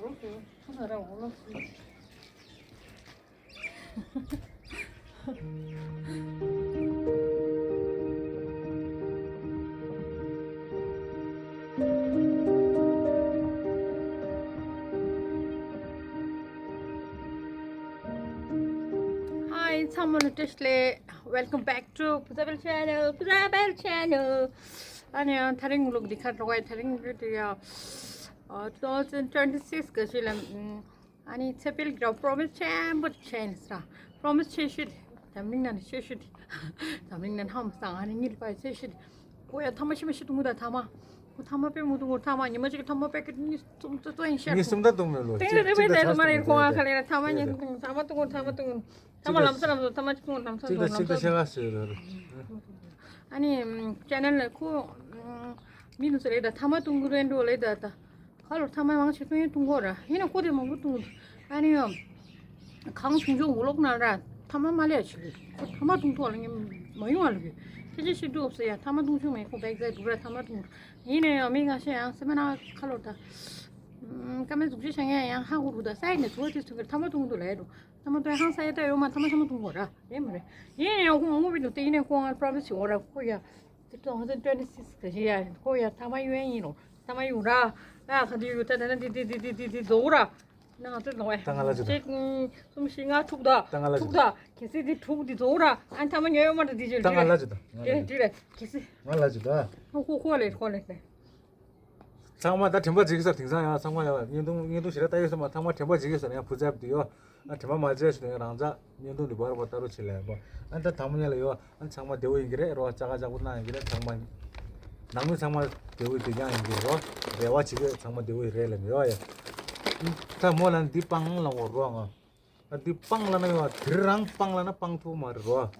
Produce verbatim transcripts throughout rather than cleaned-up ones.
Hi, ཚང་མ་ལ་བཀྲ་ཤིས་བདེ་ལེགས། Welcome back to Puzabel channel, Puzabel channel. ཨ་ནི་ཡང་དེ་རིང་ལུག་འདི་ཁར་འགྲོ་བའི་དེ་རིང་ལུག་འདི་ཡང་two thousand twenty-six གི་ཞིག་ལ། ཨ་ནི་ཚེ་འཕེལ་གྱི་པྲོ་མིས་ཆེན་པོ་ཆེན་ལ་ས་པྲོ་མིས་ཆེ་ཤོས་དེ་འཛམ་གླིང་ནང་ནས་ཆེ་ཤོས་དེ། འཛམ་གླིང་ནང་ཧམ་སང་ཨ་ནི་ངེད་པའི་ཆེ་ཤོས་དེ། ཁོ་ཡང་ཐ་མ་ཤི་མ་ཤི་འཐུང་གི་ད་ཐ་མ། ཁོ་ཐ་མ་དཔེ་མི་འཐུང་གི་ཐ་མ་ཉི་མ་གཅིག་ཐ་མ་དཔེ་གི་གཉིས་གསུམ་ཙམ་ཙམ་ཡིན་ཤག་གཉིས་གསུམ་ད་འཐུང་མེད་ལོ། ཏེང་རེ་རེ་བའི་ལས་དུ་མ་རེད། ཁོ་ཨ་ཁ་ལས་ར་ཐ་མ་ཉན་འཐུང་ཐ་མ་འཐུང་གི་ཐ་མ་འཐུང་གི་ཐ་མ་ལམ་སང་ལམ་སང་ཐ་མ་གཅིག་འཐུང་ལམ་སང་འཐུང་ལམ་སང་འཐུང་། ཨ་ནི་ཅེ་ནལ་ལ་ཁོ་མི་འདུག་ཟེར་རེད་ད། ཐ་མ་འཐུང་གི་རེད་འགྲོ་ལེ་ད་ད། ཁ་ལོ་ཐ་མ་མང་ཆེ་ཐུང་ཡིན་འཐུང་གོ་ར། ཡིན་ན་ཁོ་དེ་མང་པོ་འཐུང་། ཨ་ནི་ཡང་། གང་བྱུང་བྱུང་འོ་ལོག་ན་ར་ཐ་མ་མ་ལས་ཆི་ལི། ཁོ་ཐ་མ་འཐུང་ཐོག་ལ་ངས་མ་ཡོང་བ་ལ་གི། ཁྱེད་ཀྱིས་ཤི་འགྲོ་ཟེར་ཡ་ཐ་མ་འཐུང་བྱུང་མེད་ཁོ་བེག་ཟའི་འདུག་ར་ཐ་མ་འཐུང་། ཡིན་ན་ཡང་མི་ང་ཤེས་ཡང་སེམས་ན་ཁ་ལོ་ད། ཀ་མེད་ཟུག་ཅི་བྱ་ངས་ཡང་ཧ་གོ་རུ་ད་ས་ཡི་ནས་ཚོ་དེ་ཚུན་ཁར་ཐ་མ་འཐུང་འདུག་ལ་ཡ་འགྲོ། ཐ་མ་འཐུང་ཧང་ས་ཡ་ད་ཡོད་མ་ཐ་མ་ཐ་མ་འཐུང་གོ་ར། ཡིན་མ་རེད། ཡིན་ཡང་ཁོ་མང་པོ་བི་འདུག་དེ་ཡིན་ན་ཁོ་ང་པྲོ་མིས་བྱེད་འོ་ར་ཁོ་ཡ། དེ་ཏོ་ཧོ་ཚན་ཊུ་ཝེན་ཊི་སིགས་ག་ཞིག་ཡ་ཁོ་ཡ་ཐ་མ་ཡུ་ཨེན་ཡིན་ནོ། ཐ་མ་ཡུ་ར། ཨ་ཁ་དེ་ཡུ་ད་ད་ན་དེ་དེ་དེ་དེ་དེ་རྫོགས་ར། ན་ང་ཚོ་ལོང་ཨེ། ད་ང་ལ་ཅི་ད། གཅིག་གསུམ་བཞི་ལྔ་དྲུག་ད། ད་ང་ལ་ཅི་དྲུག་ད། གལ་སྲིད་དེ་དྲུག་དེ་རྫོགས་ར། ཨ་ཐ་མ་ཉོ་ཡོད་མ་ད་དེ་ཅི་ད་ང་ལ་ཅི་ད། དེ་དེ་ར་གལ་སྲིད། ང་ལ་ཅི་ད། ཁོ་ཁོ་ཁོ་ལེ་ཁོ་ལེ་ལེ། ཚང་མ་ད་དྲན་པ་བརྗེད་ཀྱི་ས་དེང་སང་ཡང་ཚང་མ་ཡང་བརྙན་ཐུང་བརྙན་ཐུང་ཞེ་དྲག་ལྟ་ཡོད་ས་མ་ཚང་མ་དྲན་པ་བརྗེད་ཀྱི་ས་ཡང་བུ་ཚབ་དེ་ཡོད། ཨ་དྲན་པ་མ་བརྗེད་ཞུ་དོན་རང་ཅག་བརྙན་ཐུང་འདི་བར་བར་ལྟ་རོགས་བྱེད་ལས་པ། ཨ་ད་དང་པོ་ཉལ་ལ་ཡོད། ཨ་ཚང་མ་བདེ་བོ་ཡིན་གྱི་རེད་རོ། ཅག་ཅག་པོ་གནང་ཡིན་གྱི་རེད་ཚང་མ། ནང་མི་ཚང་མ་བདེ་བོ་བདེ་རྐྱང་ཡིན་གྱི་རོ། རེ་བ་བྱེད་ཀྱི་ཚང་མ་བདེ་བོ་ཡིན་རེད་ལབ་ཡོད་ཡ། ད་མོ་ལ་འདི་སྤང་ལ་འོ་རོ་ང་། ཨ་འདི་སྤང་ལ་ན་ཡོད་དེ་རང་སྤང་ལ་ན་སྤང་ཐུབ་མ་རེད་རོ། ཨ་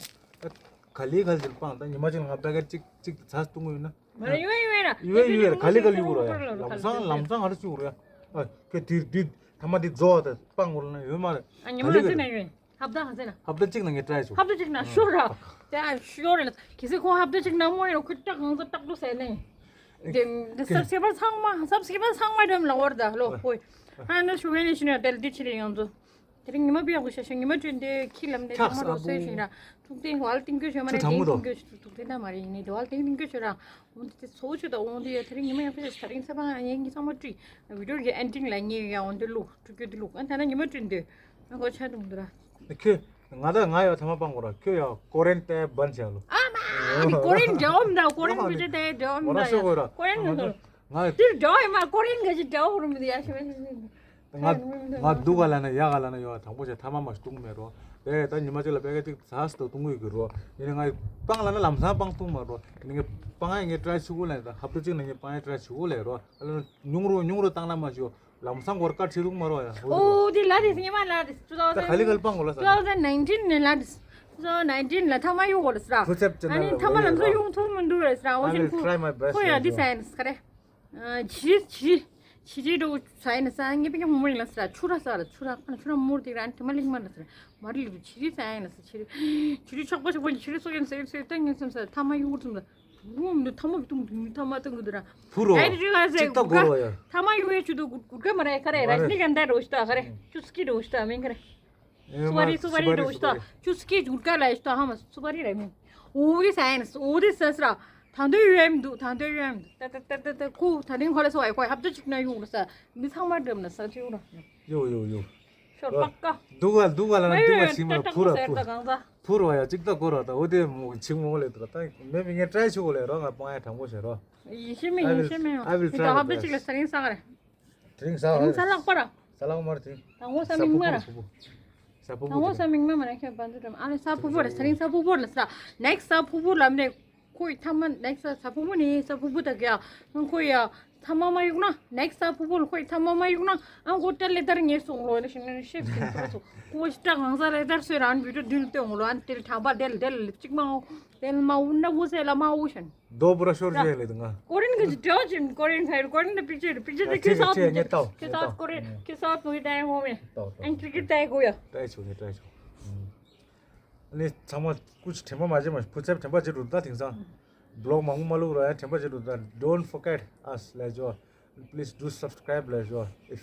ག་ལེ་ག་ལེ་སྤང་ད་ཉི་མ་གཅིག་ལ་ང་པད་ཀ་གཅིག་གཅིག་ཏུ་ཚ་སྟོང་གི་ཡོད་ན། མ་རེད་ཡོད་ཡོད་ར། ཡོད་ཡོད་ར་ག་ལེ་ག་ལེ་ཡོད་ར་ཡ། ལམ་སང་ལམ་སང་ང་ར་ཅིག་ཡོད་ར་ཡ། ཨ་ཁྱོད་དེ་དེ་ཐ་མ་དེ་རྫོགས་ད་སྤང་གོ་ལ་ན་ཡོད་མ་རེད། ཨ་ཉི་མ་ཚེ་ན་ཡོད། ཧབ་ད་ཧ་ཟེ་ན། ཧབ་ད་གཅིག་ན་ངས་ཀྲའི་བྱུང་། ཧབ་ད་གཅིག་ན་ཤོར་ར། ད་ཤོར་ར་ལ། གལ་སྲིད་ཁོང་ཧབ་ད་གཅིག་ན་མོ་ཡོད་ཁོ་ཏག་གང་ཚ་ཏག་ཏུ་ཟེ་ནས། དེ་དེ་སབ་སི་ཀེ་རའི་བར་ཚང་མ་སབ་སི་ཀེ་རའི་བར་ཚང་མ་འགྲེམ་ལ་བར་ད་ལོ་ཧོꯏ། ཧ་ན་ཤུ་ཝེ་ནི་ཤི་ན་དེ་ལ་དེ་ཆི་རེ་ཡོང་ཚོ། དེ་རིང་ཉི་མ་པི་ཡག་པོ་ཤ་ཤ་ཉི་མ་བསྐྲུན་ཏེ་ཁྱི་ལམ་དེ་ཚང་མ་རོགས་སོས་ཤིང་ར། ཐུག་ཏེ་ཝལ་ཏིང་ཀོ་ཤོ་མ་རེད་ཏིང་ཏིང་ཀོ་ཤོ་ཐུག་ཏེ་ད་མ་རེད་ཡིན་ནི་དེ་ཝལ་ཏིང་ཏིང་ཀོ་ཤོ་ར། འོན་ཏེ་ཚོ་ཆུ་དང་འོན་ཏེ་ཡ་དེ་རིང་ཉི་མ་ཡག་པོ་ཤ་ཤ་དེ་རིང་ཚེ་བ་ང་ཡིན་གྱི་ཚང་མ་བསྐྲུན། བི་ཌིའོ་གི་ཨེན་ཌིང་ལ་ངས་ཡ་འོན་ཏེ་ལུག་སྤྲུལ་སྐྱོད་དེ་ལུག་ཨ་ད་ན་ཉི་མ་བསྐྲུན་དུས་ང་གོ་ཆ་འདུག་འདུག་ར། ཁྱོད་ང་ད་ང་ཡ་ཐ་མ་སྤང་གོ་ར་ཁྱོད་ཡ་ཀོ་རེན་ཏེ་བན་ཆ་ལོ། ཨ་མ་ཨ་ནི་ཀོ་རེན་འདྲ་བོ་འདྲ་ཀོ་རེན་བི་ཇེ་ཏེ་འདྲ་བོ་འདྲ་ཡ་ཀོ་རེན་ང་ཏིར་འདྲ་བོ་ཡ་མ་ཀོ་རེན་ག་ཅི་འདྲ་བོ་རུ་མི་ཡ་ཤི་བ་ང་ང་འདུག་ག་ལ་ན་ཡ་ག་ལ་ན་ཡོ་དང་པོ་ཆ་ཐ་མ་མ་ཤི་བཏུང་མེད་རོ། དེ་ད་ཉི་མ་གཅིག་ལ་པད་ཀ་གཅིག་ཚ་སི་ཏོ་བཏུང་གི་གི་རོ། ཡིན་ན་ང་སྤང་ལ་ན་ལམ་སང་སྤང་བཏུང་མ་རོ། ཡིན་ན་ང་སྤང་ཡ་ངས་ཏྲའི་ཆུ་གུ་ལ་ཡ་ད་ཧབ་ཏུ་གཅིག་ན་ངས་སྤང་ཡ་ཏྲའི་ཆུ་གུ་ལ་ཡ་རོ། ཨ་ལ་ན་ཉུང་རུ་ཉུང་རུ་བཏང་ན་མ་ཤི་བ། ལམ་སང་སྐོར་དཀའ་ཁྲིད་རུང་མ་རོ་ཡ། ཨོ་དེ་ལ་དེ་སྙེ་མ་ལ་དེ་two thousand ད་ག་ལི་ག་ལི་སྤང་གོ་ལ་ས། two thousand nineteen ནས་ལ་དེ། two thousand nineteen ལ་ཐ་མ་གཡུག་གོ་ལ་ས་ར། ཕུ་ཚབ་ཅན་ཨ་ནི་ལ་ཐ་མ་ལམ་སང་གཡུག་ཐུབ་མི་འདུག་ལ་ས་ར། འོ་I ཞིག will ཁོ་try my best ཁོ་ཡ་དེ་ས་ཡིན་ས་ག་རེ། ཇི་ཇི་ཇི་ཇི་འགྲོ་ས་ཡིན་ས་ངེ་པེ་ཀ་མོ་མོ་ཡིན་ལ་ས་ར། ཆུ་ར་ས་ར་ཆུ་ར་ཁ་ན་ཆུ་ར་མོར་དེ་ར་ཨ་ནི་ཐ་མ་ལིང་མ་ལ་ས་ར་མ་རི་ལི་རུ་ཇི་རི་ས་ཡིན་ལ་ས་ཇི་རི་ཇི་རི་ཆོག་པ་ཆོག་པ་ཇི་རི་སོ་ཡིན་ས་ཡིན་ས་ཡིན་ད་ངེ་སེམས་ས་ཐ་མ་གཡུག་ཐུབ་ས། འོ་མི་འདུག་ཐ་མ་བཏུང་འདུག་ཐ་མ་བཏུང་གི་འདུག་ར། ཕུ་རོ། ཨེ་རི་ལ་ཟེ་གཅིག་ད་གོ་རོ་ཡ། ཐ་མ་ཡུ་ཨེ་ཆུ་འདུག་གུར་ཀ་མ་རེད་ཁ་རེད། ར་ཇི་ནི་ཀན་ད་རོ་ཤི་ཏ་ཁ་རེད། ཆུ་སི་ཀི་རོ་ཤི་ཏ་མིན་ཁ་རེད། སུ་བ་རི་སུ་བ་རི་རོ་ཤི་ཏ། ཆུ་སི་ཀི་གུར་ཀ་ལ་ཤི་ཏ་ཧ་མ་སུ་བ་རི་ར་མིན། འོ་དེ་ས་ཡིན་འོ་དེ་ས་སི་ར། ད་འདོད་ཡོད་ཡ་མི་འདུག་ད་འདོད་ཡོད་ཡ་མི་འདུག་ད་ད་ད་ད་ད་ཁུ་ད་དེང་ཁོ་ལ་སོ་ཨེ་ཁོ་ཧབ་ཏུ་ཅིག་ན་ཡུག་ལ་ས་མི་ཚང་མ་འགྲམ་ན་ས་ཅིག་ར། ཡོ་ཡོ་ཡོ། ཤོར་པ་ཀ། འདུག་ག་འདུག་ག་ལ་ན་འདུག་ག་ཕྱི་མ་ཕུ་ར་ཕུ། ཕུ་ར་ཡ་གཅིག་ད་གོ་ར་ད་འོ་དེ་མོ་ཆིག་མོ་ལེ་ད་ད་མེ་མི་ངས་ཏྲའི་ཆུ་གོ་ལེ་རོ། ང་སྤང་ཡ་དྲང་པོ་བྱེད་རོ། ཡེ་ཤེས་མེ་ཡེ་ཤེས་མེ་ཡོ། I will try my best. ཧབ་ཏུ་ཅིག་ལ་ས་རིང་ས་ག་རེ། དེ་རིང་ས་དེ་རིང་ས་ལྷག་པ་ར། ས་ལྷག་མ་རེད་དེ། དང་པོ་ས་མིག་དམར་ར། ས་ཕུ་བུ། དང་པོ་ས་མིག་དམར་མ་ར་ཁྱོད་བན་དུ་འགྲམ་ཨ་ལེ་ས་ཕུ་བུ་ར། ས་རིང་ས་ཕུ་བུ་ར་ལ་ས་ར། ནེག་སི་ས་ཕུ་བུ་ལམ་རེ། ཁོའི་ཐ་མ་ནེག་སི་ས་ཕུ་བུ་ནི་ས་ཕུ་བུ་ད་ག་ཡ། ཁོའི་ཡ་ཐ་མ་མ་གཡུག་ན་ནེག་སི་ས་ཕུ་བུ་ལ་ཁོའི་ཐ་མ་མ་གཡུག་ན་ཨ་ཁོ་ཏྲ་ལེ་དར་ངེས་སོང་ལོ་ལེ་ཤི་ན་ཤེབ་ཤིན་ཁོ་སོ་ཁོ་ཤི་ཏྲ་གང་ས་ལེ་དར་སོས་ར་ཨན་བི་ཏུ་དུལ་ཏེ་འོང་ལོ་ཨན་ཏེལ་ཁྲ་པ་དེལ་དེལ་ལིབ་ཅིག་མ་འོ་དེལ་མ་འུ་ན་འུ་སེ་ལ་མ་འུ་ཤན། རྡོ་བུ་ར་ཤོར་རྒྱུ་ཡ་ལེ་དུ་ང་། ཀོ་རིན་གི་ཇི་ཏྲའོ་ཅིན་ཀོ་རིན་ཧེ་ཀོ་རིན་ནི་པིག་ཅར་པིག་ཅར་ཨ་དེ་ཁྱོད་ཚེ་ཚོ་ཚེ་ངས་ལྟའོ་ཁྱོད་ངས་ཚོ་ལྟའོ། ཀོ་རིན་ཁྱོད་ཚོ་ཕུ་གི་ཏའི་ཧོ་མེ། ལྟའོ་ལྟའོ། ཨན་ཀྲི་ཀི་ཏའི་གོ་ཡ། ཏའི་ཆོ་ངས་ཏའི་ཆོ། ཨ་ནི་ཚང་མ་སྐུ་མཁྱེན་དྲན་པ་མ་བརྗེད་མ་ཕུ་ཚབ་དྲན་པ་བརྗེད་འགྲོ་ད་དེང་སང་། བི་ལོག་མང་པོ་མ་བླུག་རོགས་ཡ་དྲན་པ་བརྗེད་འགྲོ་ད། Don't forget us ལ་ཇོ། Please do subscribe ལ་ཇོ། If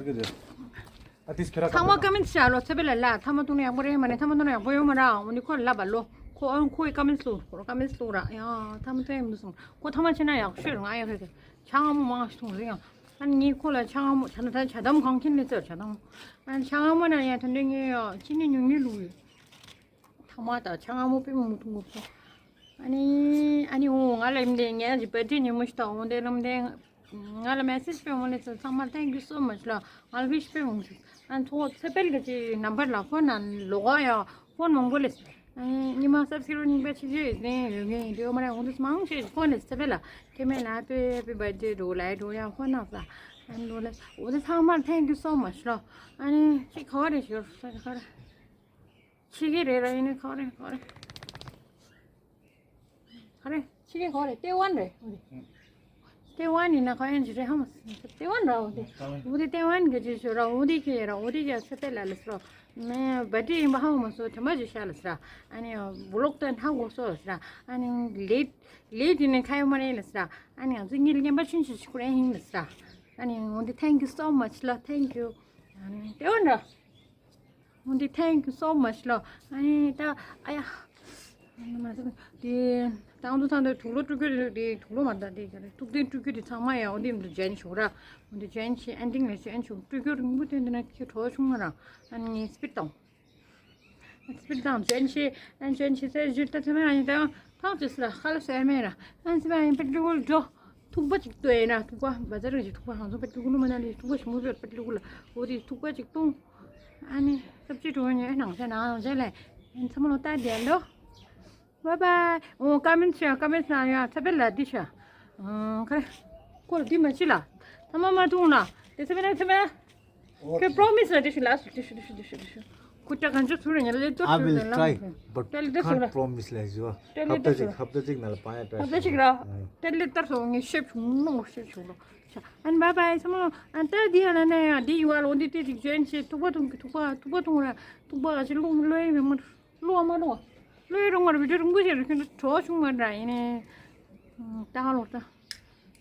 ཤར་གི་རེད། ཨ་ཏིས་ཁེ་ར་ཚང་མ་ཀ་མེན་ཊི་བྱ་ལོ། ཚེ་འཕེལ་ལ་ལ་ཐ་མ་ཐུག་ན་ཡག་པོ་རེད་མ་རེད། ཐ་མ་ཐུག་ན་ཡག་པོ་ཡོད་མ་རེད། འོ་ནི་ཁོ་ལ་བ་ལོ། ཁོ་ཨ་ཁོའི་ཀ་མེན་ཊི་སུ་ཁོ་ཀ་མེན་ཊི་སུ་ར་ཡ་ཐ་མ་ཐུག་ཡག་མི་སོང་། ཁོ་ཐ་མ་བྱས་ན་ཡག་ཤོས་རེད། ང་ཡག་ཤོས་རེད། ཆང་ཨ་མོ་མང་ཤོས་རེད་ཡང་། ཨ་ནི་ངས་ཁོ་ལ་ཆང་ཨ་མོ་ཆ་ན་ད་ཆ་དམ་གང་ཁྱེར་ནས་ཚོད་ཆ་དམ། ཨ་ནི་ཆང་ཨ་མོ་ན་ཡང་ད་འདྲ་ངས་ཡང་ཅི་ནས་ཉུང་ཉུང་ལུག་ཡོད། ཐ་མ་དང་ཆང་ཨ་མོ་དཔེ་མང་པོ་འཐུང་དགོས་སོང་། ཨ་ནི་ཨ་ནི་འོ་ང་ལ་ཡིན་དེ་ངའི་བར་ཐི་ཌེ་ཉིན་མོ་ཞིག་དང་འོ་དེ་ལམ་དེ་ང་ལ་མེ་སེ་ཇི་སྤེལ་མོ་ལེ་ཚོ་ཚང་མ་thank you so much ལ་ང་ལ་ཝི་ཤི་སྤེལ་མོ་ཞིག་ཨ་ནི་ཚོ་ཚེ་འཕེལ་གྱི་ཅི་ནམ་བར་ལ་ཁོ་ན་ལོག་ཡ་ཕོན་མང་པོ་ལེ། ཨ་ནི་ཉི་མ་སབ་སི་ཀི་རབ་རྙིང་པ་ཆེ་ཆེ་ཡོད་ནས་ཡོད་ངེས་ཡོད་མ་རེད། འོ་དེ་མང་ཆེ་ཁོ་ནས་ཚེ་འཕེལ་ལ་ཁེ་མེད་ལ་ཏོ་ཧེ་པི་བར་ཐི་ཌེ་འགྲོ་ལ་འགྲོ་ཡ་ཁོ་ན་ས་ཨ་ནི་འགྲོ་ལེ། འོ་དེ་ཚང་མ་thank you so much ལ་ཨ་ནི་ཅི་ག་བ་རེད་ཞོར་ས་ག་རེད། ཕྱི་རྒྱལ་རེད་ར་ཡིན་ན་ག་རེ་ག་རེ། ག་རེ་ཕྱི་རྒྱལ་ག་རེ་ཏེ་ཝན་རེད། ཏེ་ཝན་ཡིན་ན་ག་ཡིན་ཅི་རེད་ཧ་མ་སོང་། ཏེ་ཝན་ར་འོ་དེ། འོ་དེ་ཏེ་ཝན་གི་ཅི་ཞོ་ར་འོ་དེ་ཁྱེད་ར་འོ་དེ་ཡ་ཚེ་འཕེལ་ལ་ལ་སོ། ནས་བར་ཐི་ཌེ་ཡིན་པ་ཧ་མ་སོང་། དྲན་པ་ཅི་ཤ་ལ་སོ། ཨ་ནི་བུ་ལོག་ཏེ་ཧ་གོ་སོ་ལ་སོ། ཨ་ནི་ལེ་ལེ་དེ་ནས་ཁ་ཡོད་མ་རེད་ལ་སོ། ཨ་ནི་ང་ཚོ་གཉིས་ལ་རྔན་པ་ཆུན་ཆུན་ཞིག་ཁུར་ཡ་ཡིན་ལ་སོ། ཨ་ནི་འོ་དེ་thank you so much ལ་thank you ཨ་ནི་ཏེ་ཝན་ར། འོ་འདི་thank you so much ལོ། ཨ་ནི་ད་ཨ་ཡ། འདི་ཏང་དུ་ཚང་དུ་དུག་ལོ་སྤྲུལ་སྐུ་དེ་དུག་ལོ་མ་ད་དེ་ག་རེ་ཐུག་ཏན་སྤྲུལ་སྐུ་དེ་ཚང་མ་ཡ་འོ་འདི་མི་འདུག་ཇོ་ཡིན་ཞུ་ར། འོ་འདི་ཇོ་ཡིན་ཞེ་ཨན་ཏིང་ལ་ཞེ་ཨན་ཞུ་སྤྲུལ་སྐུ་རིང་པོ་ཐོན་འདི་ན་ཁྱེད་གྲོགས་བྱུང་མ་ར། ཨ་ནི་སྤིར་བཏང་། སྤིར་བཏང་ཇོ་ཡིན་ཞེ་ཨན་ཇོ་ཡིན་ཞེ་ཟེར་ཞུ་ད་ཚང་མ་ཡ་ཡིན་ད་ཐང་ཅི་སི་ར་ཁ་ལ་སོ་ཡ་མེ་ར། ཨན་ཚང་མ་ཡ་ཡིན་པ་འགྲོ་འགྲོ། ཐུག་པ་ཅིག་ལྟོས་ཡིན་ན་ཐུག་པ་བ་ཛར་གྱི་ཐུག་པ་ཧང་སང་པད་ཀླུ་ཀླུ་མ་ན་ལི་ཐུག་པ་ཞིམ་པོ་པད་ཀླུ་ཀླུ་ལ་འོ་དེ་ཐུག་པ་ཅིག་བཏུང་། ཨ་ནི་སབ་ཅི་འགྲོ་ཡིན་ཨེ་ནང་ཆ་ནང་ཆ་ལས་ཨེ་ཚང་མ་ལོ་ལྟ་བསྡད་ལོ། Bye bye འོ་ཀ་མེན་ཆ་ཀ་མེན་ཆ་ཡ་ཚ་པད་ལ་འདི་ཆ་ཁ་ཁོ་ལ་འདི་མ་ཅི་ལ་ཐ་མ་མ་བཏུང་ལ་དེ་ཚ་པད་ན་ཚ་པད་ན། ཁྱོད་པྲོ་མི་སི་ལ་དེ་ཞུ་ལ་སུ་དེ་ཞུ་དེ་ཞུ་དེ་ཞུ་དེ་ཞུ། ཁུ་ཏྲ་གང་ཅི་ཚུར་ཉལ་ལེ་ཏོ་I ཞུ་will ལེ་ལ། try, but དེ་ལེ་དེ་ཞུ་can't ལ། Promise ལ་ཞུ་བ། དེ་ལེ་ཧབ་ཏ་དེ་ཞུ་ཅིག་ལ། ཧབ་ཏ་ཅིག་ནང་ལ་པ་ཡ་ཏྲ་ཧབ་ཏ་ཞུ་ཅིག་ར། ཨ། དེ་ལེ་ཏར་སོང་ངས་ཤེབ་བྱུང་ནོ་ཤེབ་བྱུང་ལོ། ཨན་བ་བའི་སམ་ལོ། ཨན་ཏར་དེ་ཡ་ལ་ན་ཡ་དེ་ཡུ་བ་ལོ་འདི་དེ་ཅིག་ཅན་ཆེ་ཐུག་པ་ཐུང་གི་ཐུག་པ་ཐུག་པ་ཐུང་ར་ཐུག་པ་ག་ཅི་ལུང་ལོ་ཡ་མི་མ་ལུ་བ་མ་ལུ་བ། ལོ་ཡ་རུང་མ་ར་བི་ཏུ་རུང་གུ་ཞེ་རུ་ཁྱོད་གྲོགས་བྱུང་མ་ར་ཡིན་ནས། ཏ་ལོ་ཏ།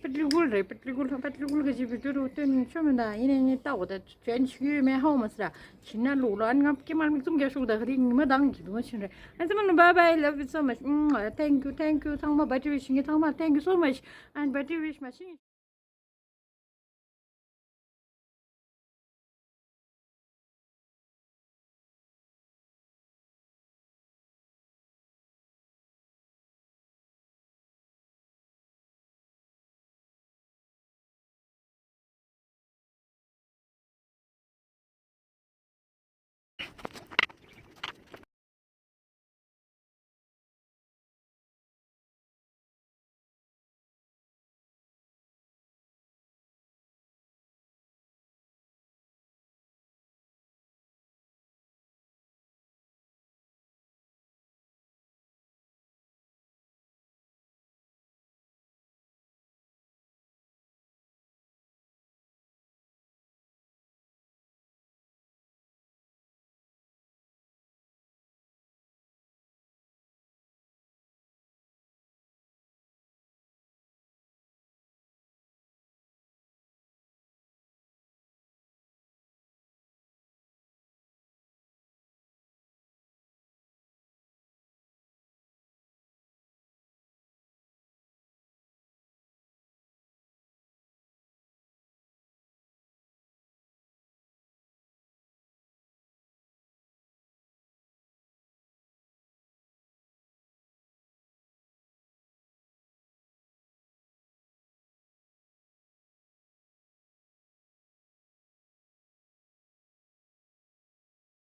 པད་ལི་གུལ་རེད། པད་ལི་གུལ་པད་ལི་གུལ་གི་ཅི་བི་ཏུ་རུ་སྟོན་ཆོ་མི་འདའ་ཡིན་ནས་ངས་ལྟ་འོ་ད་ཅན་ཆི་ཡོད་མེད་ཧ་མ་སི་ར། ཕྱི་ན་ལུག་ལ་ཨ་ནི་ང་སྐྱེ་དམར་མིག་བཙུམ་རྒྱག་ཤོག་ད་ག་དེ་ཉི་མ་དང་གི་དུང་ཕྱིན་རེད། ཨ་ཙི་མ་ནུ་bye bye love you so much ཨུམ། Thank you thank you ཚང་མ་བ་ཏི་བི་ཤིང་གི་ཚང་མ་thank you so much and བ་ཏི་བི་ཤིང་མ་ཤིང་།